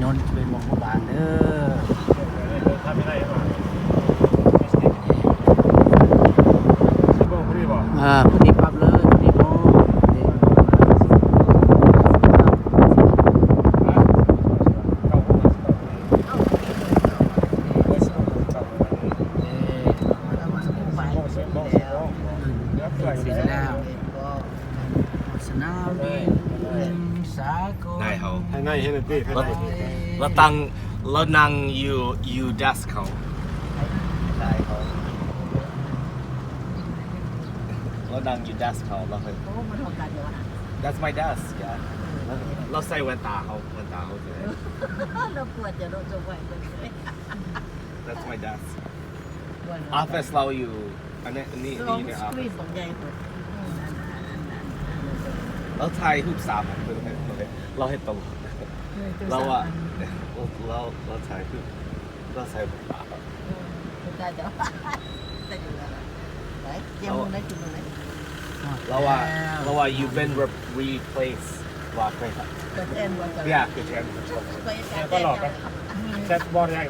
ຍົນເປັນວົງຜູ້ບາງເດີ. ເອີ ພໍດີປັບເລີຍ ພໍດີໂມ. ສະໜາມບິນສາກົນ ໄດ້ເຮົາ ພາຍໃນເຮັດແນວນີ້ ພາຍໃນ ລາວຕັ້ງ ລາວນັ່ງຢູ່ ຢູ່ເດັສເຮົາ ລາວນັ່ງຢູ່ເດັສເຮົາ ລາວ ໂອ້ ມັນຫ້ອງການຢູ່ຫວາ? That's my desk, yeah. ລາວໃສ່ແວ່ນຕາເຮົາ ແວ່ນຕາເຮົາ ລາວປວດຈະໂດນຈົງໄວ້ເບິ່ງເລີຍ. That's my desk. Office ລາວຢູ່ ອັນນີ້ ອັນນີ້ ສອງ ນີ້ screen ບັກໃຫຍ່ພຸ້ນ. ລາວຖ່າຍຮູບສາມອັນ ລາວເຮັດຕະຫຼອດ. ລາວວ່າ ລາວ ລາວຖ່າຍຮູບ ລາວໃສ່ແວ່ນຕາ. ລາວວ່າ ລາວວ່າ You've been re- replaced ວ່າ Yeah, good chance. ຕະຫຼອດ.